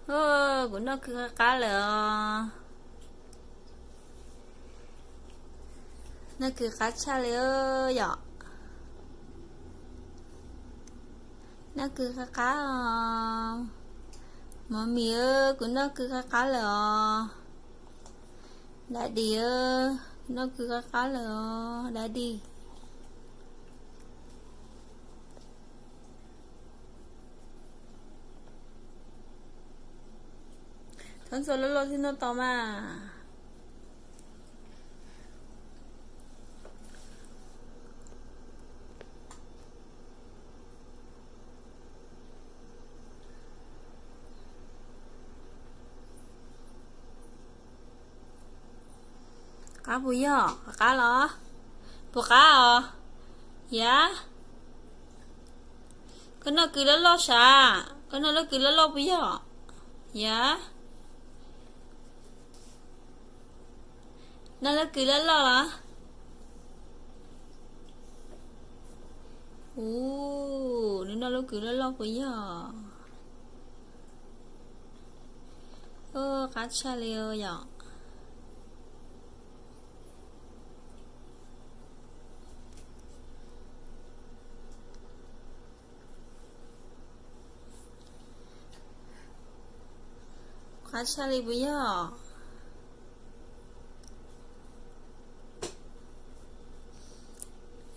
Kuv noj kwv qab qab lawm os. Noj kwv qab tshaj li yom. Noj kwv qab qab os. Mommy, kuv noj kwv qab qab lawm os. Daddy, kuv noj kwv qab qab lawm os Daddy. Thov ntxuag loj loj thiab noj tau mas. Qab puas yog? Qab los? Puas qab os? Yam, koj noj kwv loj loj sav? Koj noj lub kwv loj loj puas yog? Yam, noj lub kwv loj loj los? Ub, nws noj lub kwv loj loj puas yog? Qab tshaj li yom. Qab tshaj li puas yog?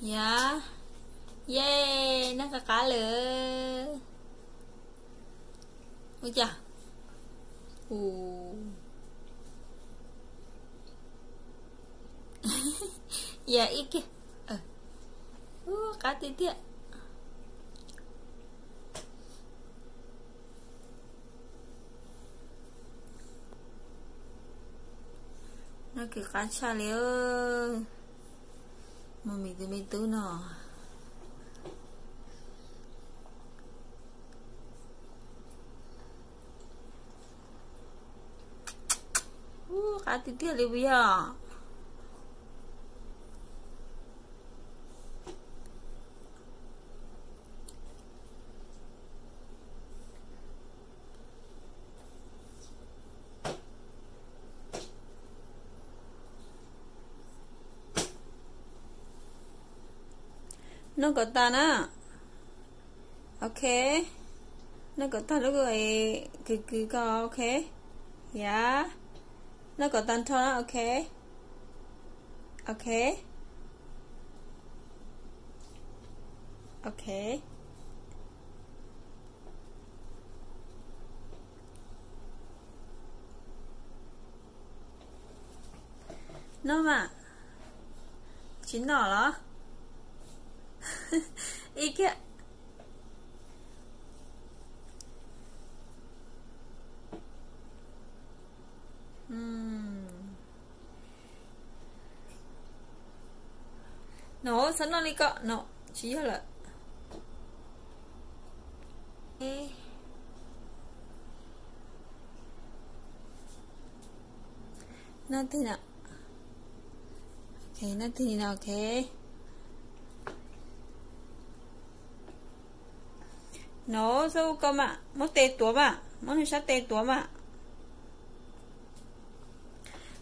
Yam, yam, noj qab qab lawm. Ua cas? Yam ib kiag. Qab tiag tiag. Noj kwv qab tshaj li. Mommy tus me tub no. Ub, qab tiag tiag li puas yog? Noj kom tag na. Ok. Noj kom tag lub kwv kwv ko, ok. Yam, noj kom tag nrho na, ok. Ok. Ok. Noj mas. Tsis noj los? Ib kiag. No, xav noj li ko no, tsis yog lawm. Noj tig no. Ok, noj tig no, ok. No, xab ua ko mas, muab tes tuav mas, muab nws sab tes tuav mas.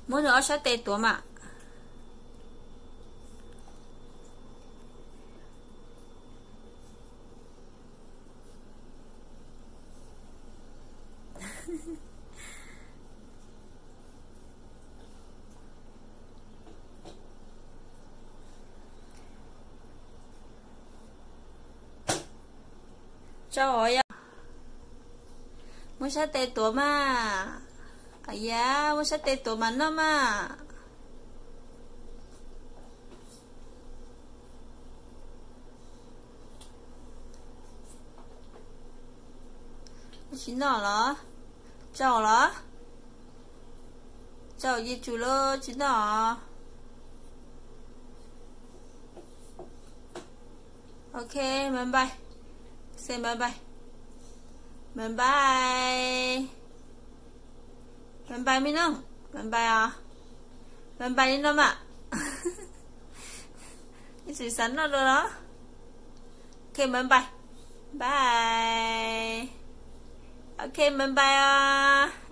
Muab nws ob sab tes tuav mas. Tso os yom. Muab sab tes tuav mas. Yam, muab sab tes tuav mas noj mas. Tsis noj los? Tsaus los? Tsaus, yij tsum lawm, tsis noj. Ok, bye bye. Say bye bye. Bye bye. Bye bye me noog, bye bye os. Bye bye li no mas. Ib txwm xav noj dua los. Ok, bye bye. Bye. Ok, bye bye os.